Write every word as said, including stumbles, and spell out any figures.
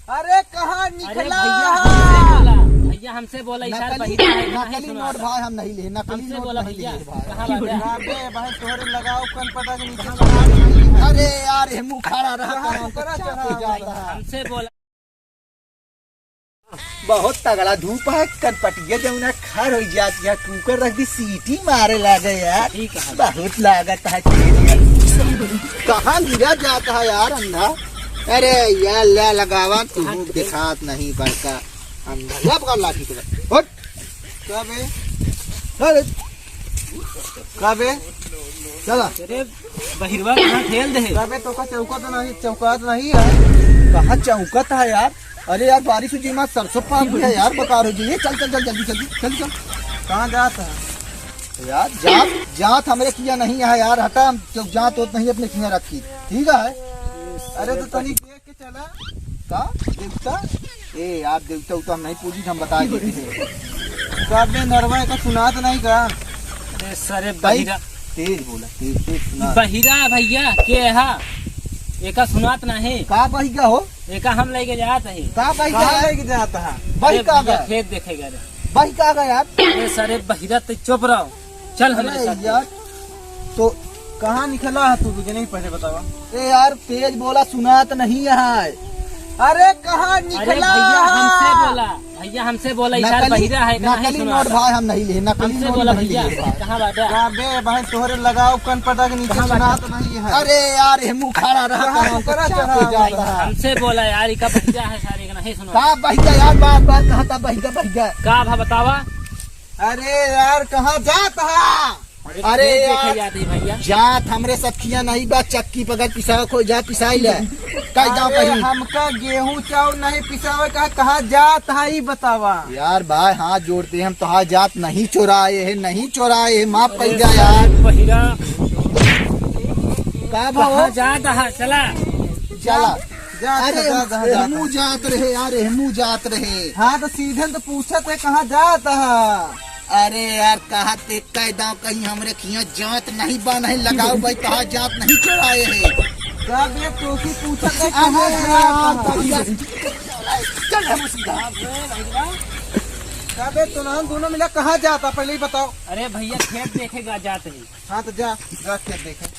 अरे कहाँ अरे निकला? भैया, हमसे बोला, भैया, हमसे बोला, इशार नकली, बहिरा है, कहाँ नकली सुना नोट था? भाई हम नहीं ले, नकली हमसे नोट बोला नहीं भैया, ले भाई। कहाँ बाटे? अबे भाई, तोहरे लगाओ कन पता के नीचे कहाँ चढ़ा बाटे? दे। अरे यार, ये मुखाड़ा रहा, कहाँ कहाँ ऊपर कहाँ चढ़ा हो जाता हुआ? है? हमसे बोला। बहुत तगड़ा धूप है, कनपटिया जमुना खर हो जात है, कुकर रख दी, सीटी मारे लागे यार। ठीक है। बहुत लागत है तेल यार। कहाँ गिरा जाता है यार अंधा? अरे यार, ले लगावा, तू हाँ, मुंह ठीक है। दिखात नहीं बड़का अंधा। ला पकड़ लाठी पकड़। हट। का बे? अरे। का बे? चला। अरे, बहिरवा कहाँ ठेल दे? का बे, तोका चौकत नहीं, चौकात नहीं है। कहाँ चौकत है यार? अरे यार, बारिश हो जी, माँ सरसों पाक गया यार, बेकार हो जी। ये चल, चल, चल, जल्दी, जल्दी, जल्दी चल। कहाँ जात है? यार, जात, जात हमरे किया नहीं है यार, हटा, हम चौक जात होत नहीं अपने किया रखी, ठीक है? अरे तो तनी देख के चला। का? देवता? ए यार, देवता उता हम नहीं पूजी, हम बता देते हैं। का बे नरवा, एका सुनात नहीं का? अरे सरे भाई, बहिरा। तेज बोला, तेज, तेज सुना। बहिरा भैया, के हा? एका सुनात नहीं। का बहिगा हो? एका हम लेके जात है। का बहिगा कहाँ है? लेके जात है? बही अरे का भैया, गया? खेत देखेगा रे। बही का गया यार? अरे सरे बहिरा, ते चुप रहो। चल हमरे अरे साथ। यार, तो कहाँ निकला है तू? तुझे नहीं पहले बतावा। ए यार, तेज बोला, सुनात नहीं है। अरे कहाँ अरे निकला भैया, है? हमसे बोला, भैया, हमसे बोला, इशार नकली, बहिरा है, कहाँ नकली सुना नोट था? भाई हम नहीं ले, नकली हमसे नोट बोला नहीं भैया, ले भाई। कहाँ बाटे? का बे भाई, तोहरे लगाओ कन पता के नीचे कहाँ बाटे? सुनात नहीं है। अरे यार, ये मुखाड़ा रहा, कहाँ कहाँ ऊपर कच्चा चढ़ा हो हुआ जाता है? है। हमसे बोला यार, इका बहिरा है सारे का, नहीं सुना। का बहिरा यार, बार बार कहा था बहिरा, बहिरा। का भा बतावा? अरे यार, कहाँ जात हा? अरे अरे खेत देखे यार, जात ही भैया। जात हमरे सखिया नहीं बा, चक्की पकड़ पिसाओ, कोई जा पिसाई ले। कई गाँव अरे कहीं। हमका गेहूं चाउर नहीं पिसावे का, कहाँ जात हा ई बतावा। यार भाई, हाथ जोड़ते हैं हम, तोहार जात नहीं चोराए है, नहीं चोराए है, माफ कर अरे जा यार। बहिरा। का भाव? कहाँ जात हा? चला। चला। जा, अरे, जा, जा, जा, जा। हमू जात रहे यार, हमू जात रहे। हाँ, तो सीधे तो पूछत है, कहाँ जात हा? अरे यार, कहा ते कह दाव कहीं हमरे खिया जात नहीं बा, नहीं लगाओ भाई, कहाँ जात नहीं चोराए है। का बे, तोसी पूछत है, कहाँ अरे जात यार, हा? चल हम सीधा। का बे, तो नाम दोनों मिला कहाँ जात हा, पहले ही बताओ। अरे भैया, खेत देखेगा जात है। हाँ, तो जा, जा खेत देखे।